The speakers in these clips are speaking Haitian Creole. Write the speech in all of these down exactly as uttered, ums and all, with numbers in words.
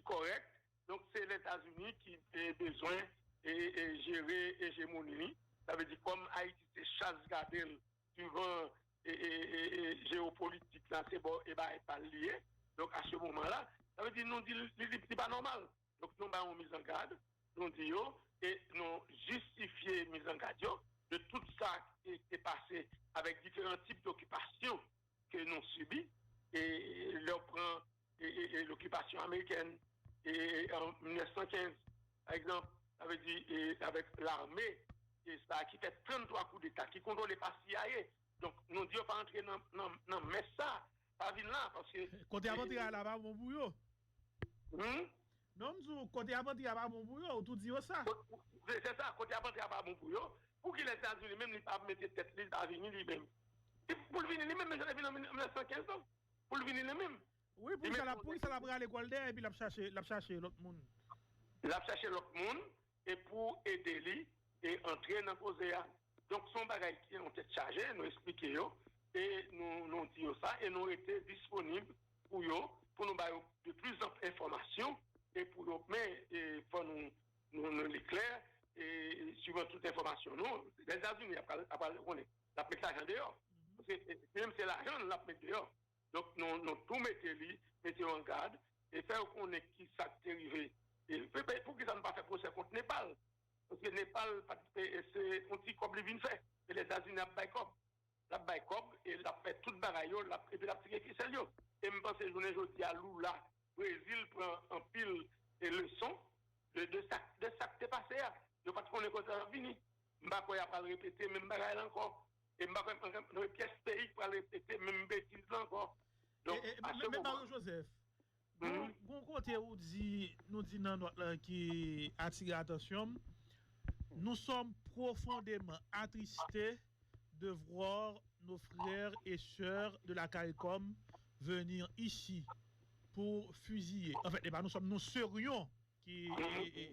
kòrèk. Donk, se Lèzetazini ki e, bezwen e, e, jere ejemoni li. Sa vle di, kòm Ayiti se chas gade l divan e, e, e, e, jewopolitik la, se bò e bagay pa l li ye. Donk, a se moman la, sa vle di, nou di li, li, li pa nòmal. Donk, nou bay yon mizangad, nou di yo, e nou jistifye mizangad yo de tout sa ki te pase avèk diferan tip dokipasyon ke nou sibi, e lè w pran e, e, e, lokipasyon amerikèn, e, an mil nèf san kenz, pa egzanp, sa vle di, e, avèk lame, e sa ki fè tranntwa koudeta, ki kontwole pa C I A. Donk, nou di yo pa antre nan, nan, nan mès sa, pa vin la, paske Kote y ap antre a la pa bon pou yo. Hmm? Non, m di w, kote y ap antre a pa bon pou yo, ou tou di yo sa. Se se sa, kote y ap antre a pa bon pou yo. Pou ki Lèzetazini menm li pa mete tèt li, li pa vini li menm? E pou l vini li menm, men jan l vin an mil nèf san kenz lan. Pou l vini li menm. Wi, pou sa l ap, pou sa l ap rale kò l dèyè, epi l ap chache, l ap chache lòt moun. L ap chache lòt moun, e pou ede li, e antre nan koze a. Donk, se yon bagay ki yon tèt chaje, nou eksplike yo, e nou, nou di yo sa, e nou rete disponib pou yo, pou nou ba yo de plis an enfòmasyon, e pou yo, men, e fò nou, nou, nou li klè, e suivan tout enfòmasyon nou, Lèzetazini ap pral, ap pral konnen, l ap met lajan deyò. Paske, e, menm se lajan l ap met deyò. Donk, nou, nou tou mete li, mete yo an gad, e fè yo konnen ki sa k te rive. E, pe- pe- poukisa nou pa fè pwosè kont Nepal? Paske Nepal, pa t- e- e se yon ti kòb li vin fè. E Lèzetazini ap bay kòb. L ap bay kòb, e l ap fè tout bagay yo, l ap, epi l ap tire fisèl yo. E m panse jounen jodi a, Lula, Brezil pran anpil e leson de, de sa, de sa k te pase a. Yo pa t konnen kote l ap vini. M pa kwè y ap al repete menm bagay la ankò. E m pa kwè nan pyès peyi k pral repete menm betiz la ankò. Donk, e, e, a se men, men moman Mario Joseph, gon, gon kote ou di, nou di nan nòt la ki atire atansyon m, nous sommes profondément attristés de voir nos frères et sœurs de la CARICOM venir ici pour fusiller. En fait, e pa nous sommes, nous serions ki e, e,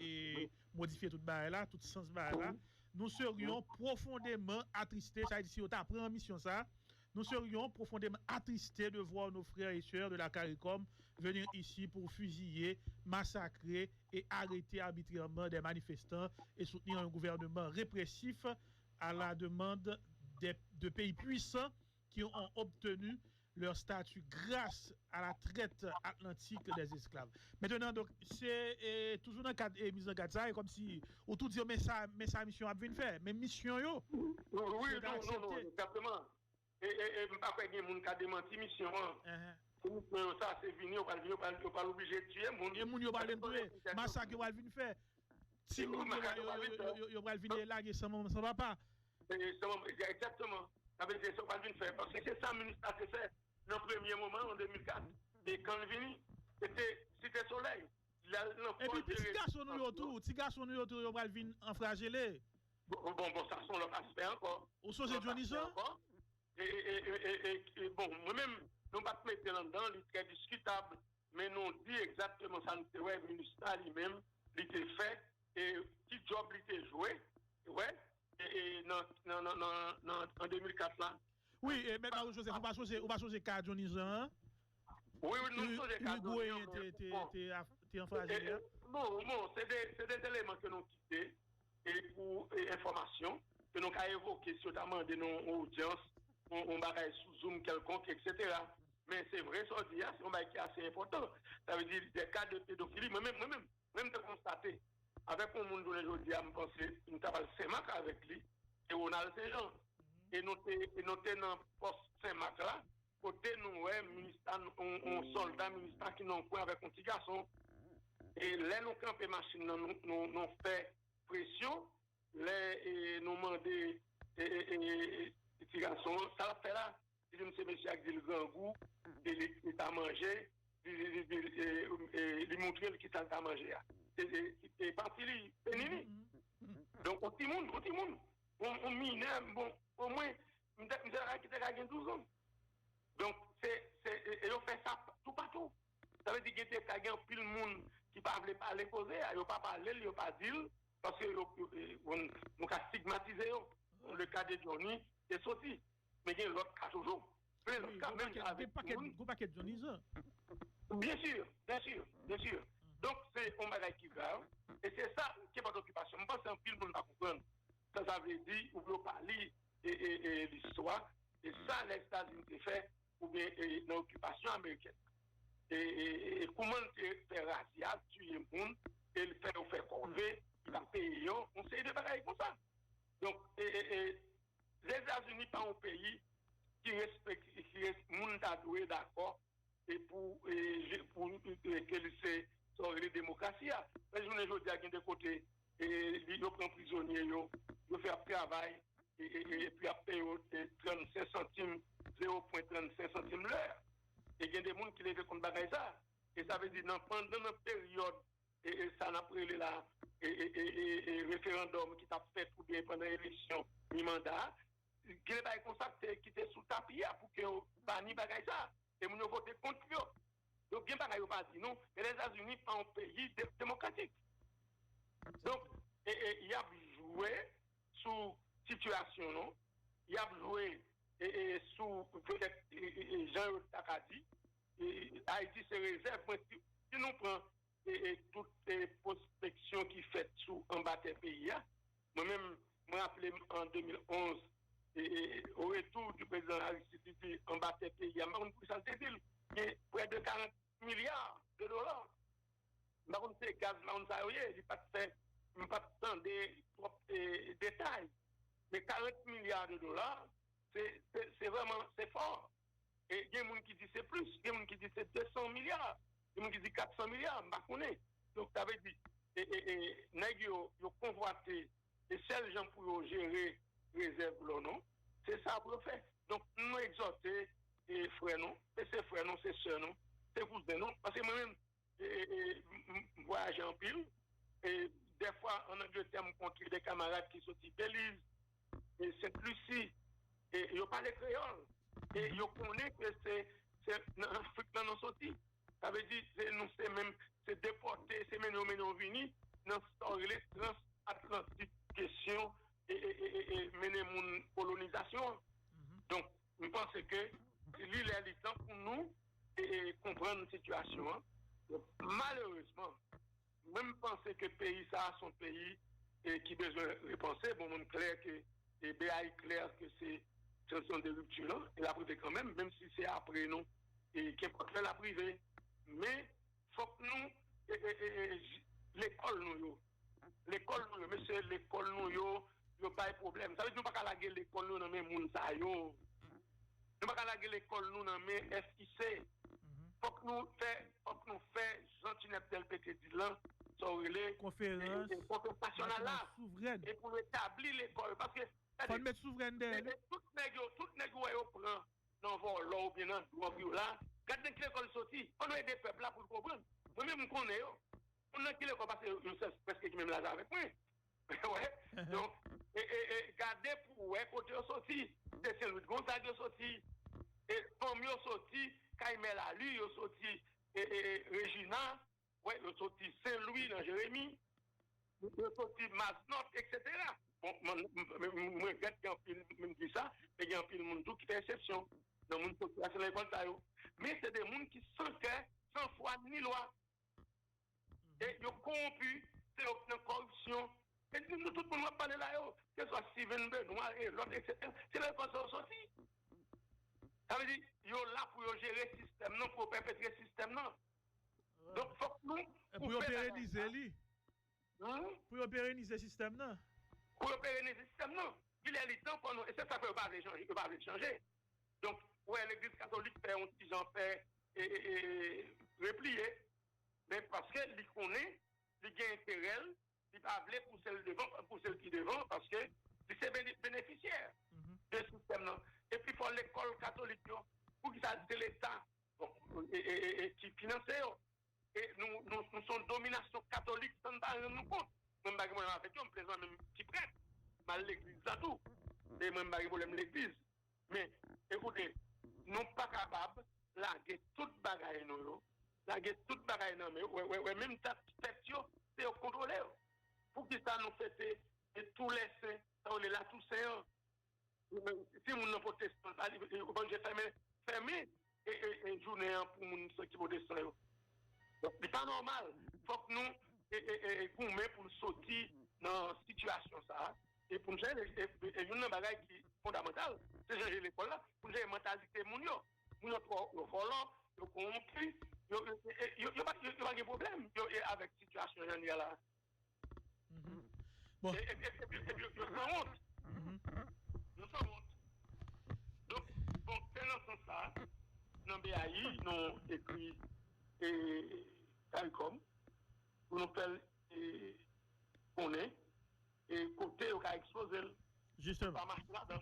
e, modifye tout bagay la, tout sans bagay la. Nous serions profondément attristés, sa vle di si yo ta pran misyon sa, nous serions profondément attristés de voir nos frères et sœurs de la CARICOM venir ici pour fusiller, massacrer et arrêter arbitrairement des manifestants et soutenir un gouvernement répressif à la demande des, de pays puissants qui ont obtenu leur statut grâce à la traite atlantique des esclaves. Mentnan, donk, se e, toujou nan kad e, mizangad sa, e kòmsi ou tou di yo, men sa, men sa misyon ap vin fè, men misyon yo, Wi, wi, yo ta non, non, non, aksepte. Egzakteman. E, e, e m pa kwè gen moun ka demanti misyon an. Ehn. Se misyon yo sa, se vini, yo pral vini, yo pral, yo pral oblije tiye moun. E moun yo pral vin touye, masak yo pral vin fè. Timoun yo, yo, yo, yo, yo, yo pral vin lage san manman, san papa. E, san manman, egzakteman. Sa vle di, sa yo pral vin fè. Paske se sa Minista te fè nan premye moman, an de mil kat. E kan l vini, se te Site Solèy. L al nan Epi pòs ti gason nou yo tou, ti gason nou yo tou, yo pral vin anfrajele. Bon, bon, bon, sa se yon lòt aspè ankò. Ou sonje Johnny Jean? E, e, e, e, e, e, bon, mwen menm, nou pa t mete l anndan, li trè diskitab, men nou di egzakteman sa nou te wè, Minista li menm, li te fè, e ki djòb li te jwe, wè, e, e, nan, nan, nan, nan, nan, an de mil kat la. Wi, e, Mèt Mario Joseph, ou pa sonje, ou pa sonje ka Johnny Jean an? Wi, wi, nou sonje ka Johnny Jean, te, te, te, te anfraje a? Non, non, se de, se de eleman ke nou kite, e pou, e, enfòmasyon, ke nou ka evoke si yo ta mande nou yon odyans, yon, yon bagay sou Zoom kèlkonk, etsetera. Men se vre sa w di a, se yon bagay ki ase enpòtan. Sa vle di, de ka de pedofili, mwen menm, mwen menm, mwen menm te konstate, avèk yon moun jounen jodi a, m panse m ta pral Senmak avèk li, se Ronald Saint Jean. E nou te, e nou te nan pòs Senmak la, kote nou wè Minista, yon, yon sòlda Minista ki nan yon kwen avèk yon ti gason. E lè nou kanpe machin nan, nou, nou, nou fè presyon, lè, e, nou mande, e, e, e, e, ti gason an, sa l ap fè la? Li di m se mesye a k di l grangou, e li, li pa manje, li, li, li, li, e, e, li montre l kisa l ta manje a. E, e, e pati li, se Nini. Donk, yon timoun, yon timoun, yon, yon minè, bon, omwen, m te, m te ka, ki te ka gen douz an. Donk, se, se, e, e yo fè sa toupatou. Sa vle di, gen te ka gen anpil moun ki pa vle pale koze a, yo pa pale l, yo pa di l, paske yo, yo, e, bon, nou ka stigmatize yo. Le ka de Johnny te soti. Men gen lòt ka toujou. Plen lòt ka, menm jan avèk timoun. Gon pakèt Johnny Jean. Byen si, byen si, byen si. Donk, se yon bagay ki grav. E se sa ki enpòtan okipasyon. Mwen panse anpil moun pa konprann sa sa vle di, oubyen yo pa li e, e, e, listwa. E sa Lèzetazini te fè, oubyen e, nan okipasyon amerikèn. E, e, e kouman l te fè razya, tiye moun, e l fè yo fè kòve, li pa peye yo, yon seri de bagay konsa. Donk, e, e, e, Lèzetazini pa yon peyi ki respekte, ki res, moun ta dwe dakò e pou, e, je, pou, e, ke li se, sa w rele demokrasi a. Men jounen jodi a, gen de kote, e, li, yo pran prizonye yo, yo fè ap travay, e, e, e, epi ap peye yo, e, trannsenk santim, zewo pwen trannsenk santim lè. E gen de moun ki leve kont bagay sa. E sa vle di, nan, pandan nan peryòd, e, e, sa n ap rele la, e, e, e, e, e, referandòm ki t ap fèt oubyen pandan eleksyon mi manda, gen de bagay konsa ki te, ki te sou tapi a pou ke yo bani bagay sa. E moun yo vote kont yo. Donk, gen bagay yo pa di nou, men Lèzetazini pa yon peyi de, demokratik. Donk, e, e, y ap jwe sou sitiyasyon nou, y ap jwe e, e, sou petèt e, e, e, jan yo ta ka di, e, Ayiti se rezèv. Mwen, si, si nou pran e, e, tout e, pwospeksyon ki fèt sou anba tè peyi a, mwen menm, mwen raple m an de mil onz, e, e, au retour du président Aristide, li di anba tè peyi a, m pa konn poukisa l te di l, gen près de quarante milliards de dollars. M pa konn se gaz la, konn sa yo ye, li pa t fè, m pa t tande twòp e, detay. Men quarante milliards de dollars, se, se, se vrèman, se fò. E gen moun ki di se plis, gen moun ki di se de san milya, gen moun ki di kat san milya, m pa konnen. Donk, sa vle di, e, e, e, nèg yo, yo konvwate, e sèl jan pou yo jere rezèv lò nou, se sa pou yo fè. Donk, nou egzòte, e, frè nou, e se frè nou, se sè nou, se kouzen nou, paske mwen menm, e, e, e, m, m, m vwayaje anpil. E dèfwa, ann Angletè, m kontre de kamarad ki soti Beliz, e Sent Lisi, e yo pale kreyòl. E yo konnen ke se, se nan Afrik lan nou soti. Sa vle di, se nou se menm, se depòte, se mennen yo, mennen yo vini nan sa w rele transatlantik kesyon e, e, e, e, e mennen moun kolonizasyon an. Donk, m panse ke li lè li tan pou nou e, e, konprann sitiyasyon an. Donk, malerezman, mwen, m panse ke peyi sa a se yon peyi e, ki bezwen repanse. Bon, mwen, m klè ke e, B A I klè ke se tranzisyon de ripti lan, e l ap rive kanmenm, menm si se apre nou, e kenpòt lè l ap rive. Men, fòk nou, e, e, e, e, j-, lekòl nou yo, lekòl nou yo, mesye, lekòl nou yo, yo bay pwoblèm. Sa vle di nou pa ka lage lekòl nou nan men moun sa yo. Nou pa ka lage lekòl nou nan men S I C. Fòk nou fè, fòk nou fè jan Tinèp Dèlpe te di l lan, sa w rele, e, e, konferans nasyonal la, e pou nou etabli lekòl. Paske, gade, fò n met souvrèn dèyè li. Tout nèg yo, tout nèg ou wè yo pran nan vòlò oubyen nan dwòg yo la, gad nan ki lekòl soti. Ann nou ede pèp la pou l konprann. Mwen menm, m konnen yo. Moun nan ki lekòl, paske yo, yo se, prèske ki menm laj avèk mwen. Wè. Donk, e, e, e, gade pou w wè kote yo soti. Se Sen Lwi Gonzag yo soti. E fanm yo soti kay Mè Lali, yo soti e, e, e, Rejina. Wè, yo soti Sen Lwi nan Jeremi. Yo soti Mazenòt, etsetera. Bon, mwen, mwen, mwen, mwen regrèt gen anpil, mwen di sa, men gen anpil moun tou ki fè eksepsyon. Nan moun soti nan lekòl sa yo. Men se de moun ki san kè, san fwa, ni lwa. E yo kowonpi, se yo ki nan kòripsyon. E nou, nou tout moun w ap pale la yo, keswa Steven Benoît e lòt, etsetera, se nan lekòl sa yo soti. Sa vle di, yo la pou yo jere sistèm nan, pou yo pèpetre sistèm nan. Donk, fòk nou, e pou yo perenize li. Pou yo perenize sistèm nan. Pou yo perenize sistèm nan. Li lè li tan pou nou, e se sa fè yo pa vle chanje, yo pa vle chanje. Donk, ou wè legliz katolik fè yon ti jan fè, e, e, e, repliye. Men paske li konnen, li gen enterè l, li pa vle pouse l devan, pouse l pi devan, paske li se bene-, benefisyè de sistèm nan. Epi fò lekòl katolik yo, poukisa se Leta, bon, e, e, e, e, ki finanse yo? E nou, nou, nou se yon dominasyon katolik san n pa rann nou kont. Mwen, m pa gen pwoblèm avèk yo, m plezan menm ti prèt. M al legliz la tou. E mwen, m pa gen pwoblèm legliz. Men, ekoute, nou pa kapab lage tout bagay nou yo, lage tout bagay nan men yo, wè, wè, wè, menm dat fèt yo, se yo k kontwole yo. Poukisa nou fete e tou lè sen, sa yo rele la Tousen an? Si moun nan pwotestan, pa li, yo pa oblije fèmen, fèmen e, e, e jounen an pou moun sa ki pwotestan yo. Li pa nòmal. Fòk nou e, e, e, goumen pou n soti nan sitiyasyon sa a. E pou n chanje, e, e, e youn nan bagay ki fondamantal, se chanje lekòl la, pou n chanje mantalite moun yo. Moun yo twò, yo vòlò, yo kowonpi, yo, yo, yo, yo, yo pa, yo, yo pa gen pwoblèm yo, e avèk sitiyasyon jan n ye a la. Bon. E, e, e, e, e, yo, yo sanwont. Yo sanwont. Donk, bon, se nan sans sa, nan B A I, nou ekri e, CARICOM, pou nou fè l e, konnen e, kote yo ka ekspoze l. Jisteman. Pa mache ladan.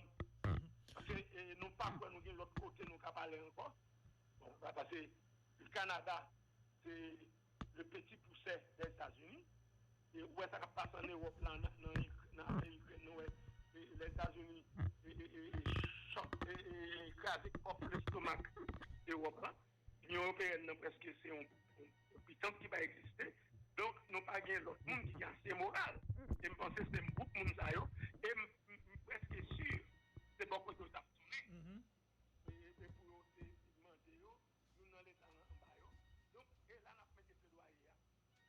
Paske e, nou pa kwè nou gen lòt kote nou ka pale ankò. Bon, pa- paske Kanada, se le petit poucet des États-Unis. E ou wè sa k ap pase an Ewòp la, nan, nan, nan Ikrèn, nou wè e, Lèzetazini e, e, e, e, chòk, e, e, e, kraze kòk lestomak Ewòp la. Inyon Ewopeyèn nan prèske se yon, yon, yon pitant ki pa egziste. Donk, nou pa gen lòt moun ki gen ase moral. E m panse se gwoup moun sa yo. E m, m, m prèske si se bò kote yo t ap tounen. Mhm. E, e pou yo te mande yo, youn nan leta nan anba yo. Donk, e la n ap mete pledwaye a.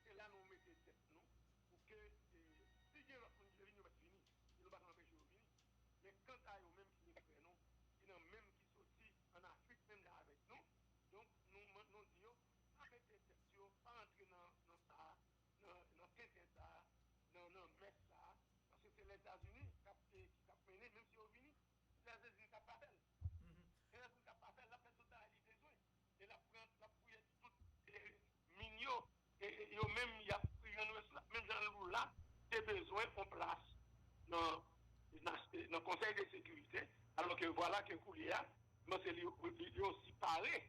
Se la nou mete tèt nou pou ke e, si gen lòt moun ki vle vini, yo mèt vini. E nou pa ka anpeche yo vini. Men kanta yo menm ki vin frè nou, ki nan menm ki soti ann Afrik menm jan avèk nou, donk nou, nou di yo, pa mete tèt yo, pa rantre nan, nan sa a, nan, nan tenten sa a, nan, nan mès sa a, paske se Lèzetazini k ap, e, ki k ap mennen, menm si yo vini, Lèzetazini k ap pa fè l. Lèzetazini k ap pa fè l, l ap fè tout bagay li bezwen. E l ap pran, l ap fouye tout e, min yo. E, e yo menm, y ap rann resous la. Menm jan Lula te bezwen yon plas nan, nan, nan Konsèy de Sekirite, alò ke vwala ke koulye a, m panse li, li, li osi pare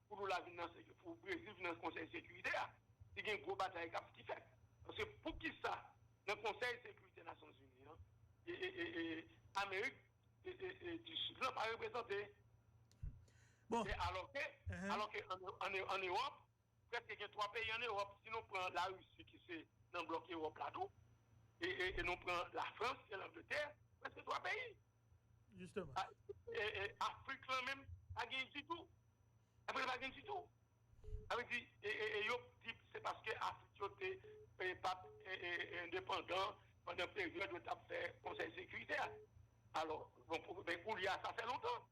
pou Lula vin nan, pou Brezil vin nan Konsèy Sekirite a. Li gen gwo batay k ap ki fèt. Paske poukisa nan Konsèy Sekirite Nasyonzini an, e, e, e, e, Amerik e, e, e, di Sid lan pa reprezante. Bon. E alò ke, Mhm. alò ke an, an, an Ewòp, prèske gen twa peyi an Ewòp. Si nou pran Larisi ki se nan blòk Ewòp la tou, e, e, e nou pran Lafrans e Langletè, prèske twa peyi. Jisteman. A, e, e, Afrik lan menm, pa gen ditou. Afrik lan pa gen ditou. Sa vle di, e, e, e yo di se paske Afrik yo te e, pa t e, e, e, endepandan pandan peryòd yo t ap fè Konsèy Sekirite a. Alò, bon, pou, ben, koulye a, sa fè lontan.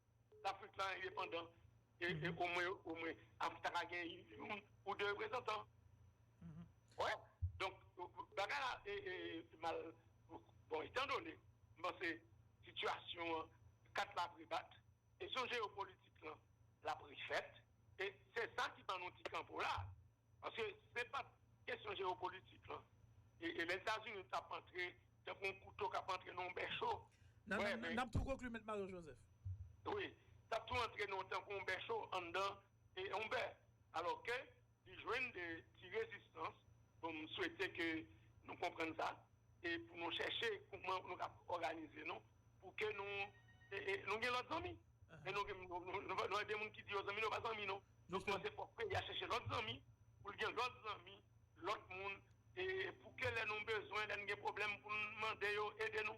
Lafrik la endepandan. E, e omwen, omwen, Afrik ta ka gen youn ou de reprezantan. Mhm. Wè. Donk, bagay la, e, e, mal, bon, etandone, m panse sitiyasyon an, kat la ap rebat, kesyon jewopolitik lan, l ap refèt. E se sa ki ban nou ti kanpo la. Paske se pa t kesyon jewopolitik lan. E, e Lèzetazini t ap antre tankou yon kouto k ap antre nan yon bè cho. N ap, Wè, n ap, men- n ap tou konkli, Mèt Mario Joseph. Wi, t ap tou antre nou tankou yon bè cho anndan e yon bè. Alò ke li jwenn de ti rezistans. Bon, m swete ke nou konprann sa. E pou nou chèche kouman nou ka òganize nou pou ke nou, e, e, nou gen lòt zanmi. Aha. E nou, gen- nou, nou, nou, nou, de moun ki di yo zanmi, nou pa zanmi, non. Donk, Jisteman. Mwen se fòk peyi a chèche lòt zanmi, pou l gen lòt zanmi, lòt moun, e pou ke lè nou bezwen, lè n gen pwoblèm, pou n mande yo ede nou.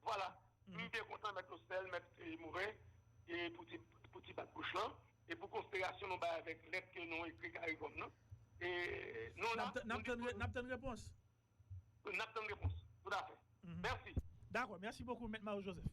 Vwala. Mhm. M byen kontan mèt Osèl, mèt e, Moren, e pou ti, pou ti bat bouch lan, e pou konsiderasyon nou bay avèk lèt ke nou ekri Karikòm nan. E nou N la, ap tann- n ap nou tann re- dispoze- n ap tann repons. N ap tann repons. Toutafè. Mhm. Mèsi. Dakò, mèsi bokou, Mèt Mario Joseph.